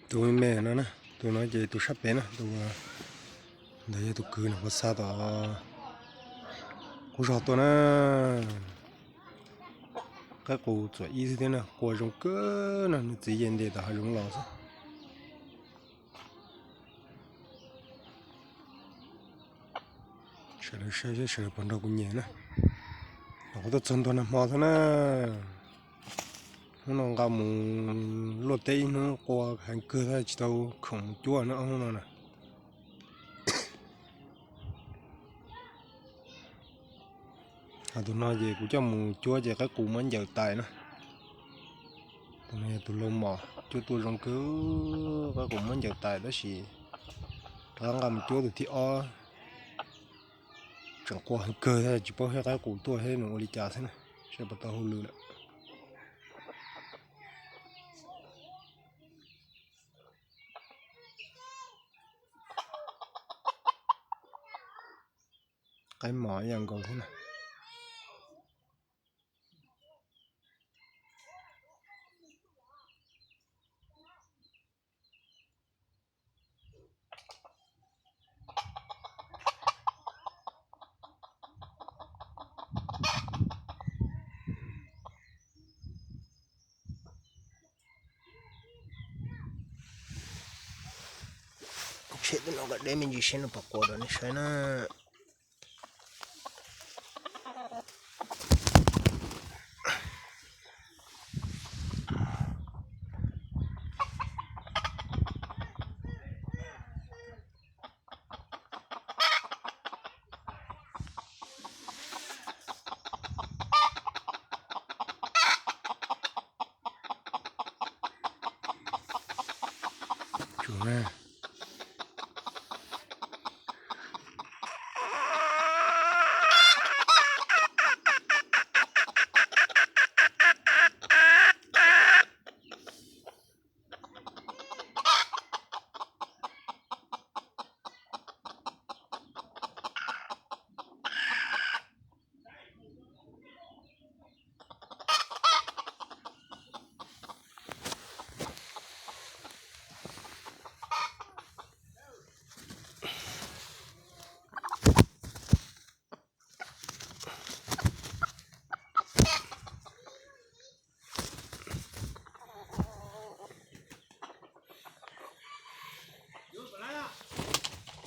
Tus me no na, tus no ces tus sab pem na, tus ntawd yog tus kwv no, quav xa tom qub zog tuaj na. Qaib qus txuam ib xwb thiab na, qua zoo kawg no, nws txiv yeej ntes tom hav zoov los xwb. Sawv daws saib seb sawv daws puas nrog kuv nyiam na. Los kuv tuaj txog ntua nag hmo xwb na. Hnub no nqa mus luaj teb ib hnub qua heev kawg thiab tsis tau khoom mus cuab na ob hnub no na. Tus no ces kuv coj mus cuab ces qaib qus muab ncaws tais na. Tus no yog tus laus mom cuab tuaj zoo kawg, qaib qus muab ncaws tais tab sis rov qab nqa mus cuab tus thib ob, tseem qua heev kawg thiab tsis paub thiab qaib qus tuaj thiab nws ua li cas xwb na, seb puas tau hauj lwm lawm. Qaib mos ib yam nkaus thiab na. Tshem tej no kom deb me ntsis seb nws puas qua rau nej saib na.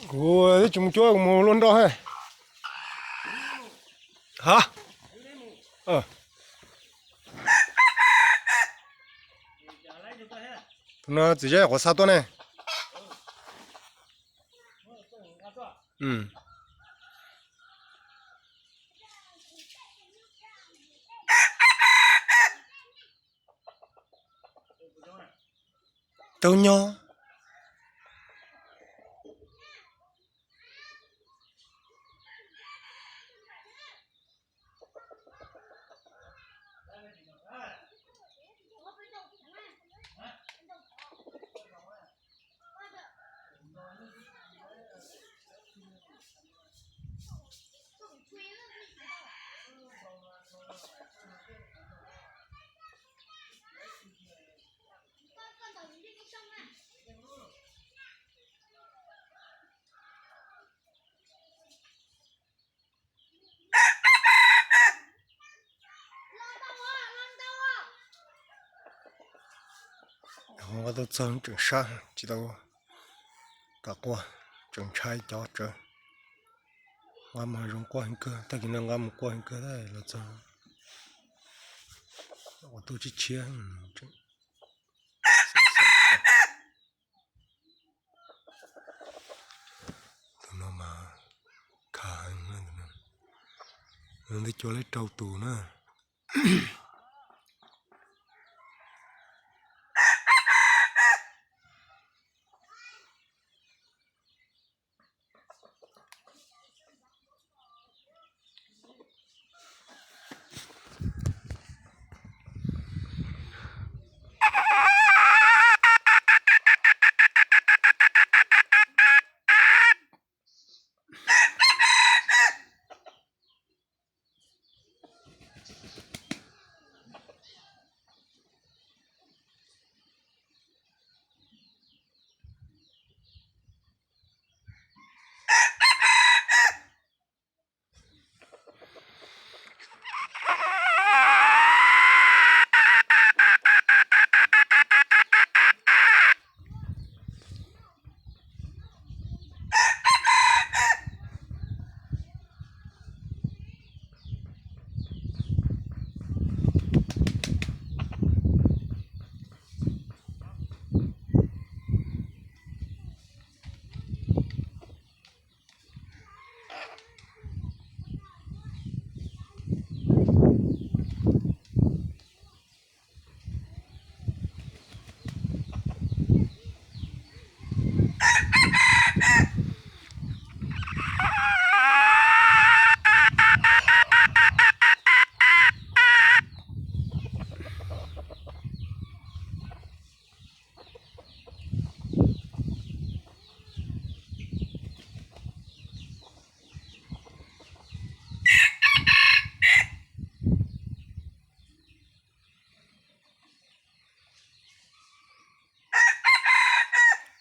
Kuv twb tsis mus cuab, kuv mus luaj nroj he. Ha? Tus no txiv zeb quav xa tuaj ne. Tau nyob. Tuaj txog tseem sab tsis tau kam quaj, tseem ntshai cov tsawv. Nqa mus hav zoov quaj heev kawg, tag kis no nqa mus quaj heev kawg los txog ua tub tshiab tshiab. Tus no mas khav heev na, tus no ntej cua leb rau tus na.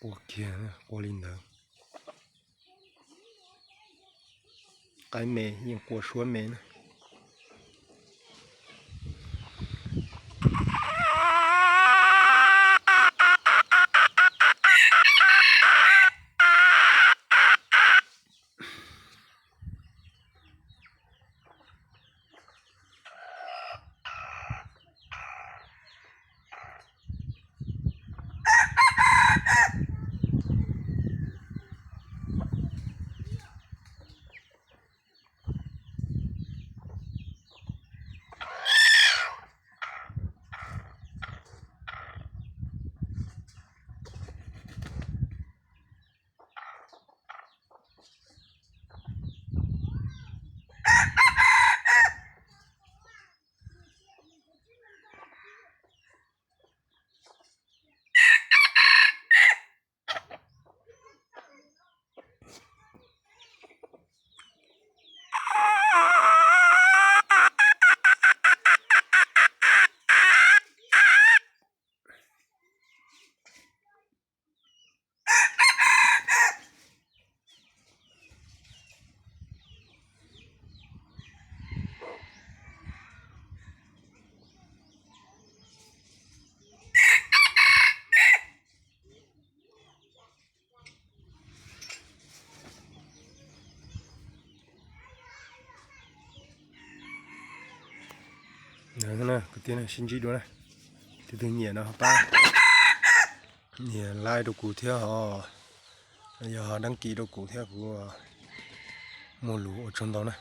Qua kiag, qua li ntawd. Qaib me yeej qua suab me na. Kwv tij sib ntsib dua na, tus twg nyiam no pab nias like rau kuv thiab ho, yog ho đăng ký rau kuv thiab kuv muaj lus ua tsaug ntau na.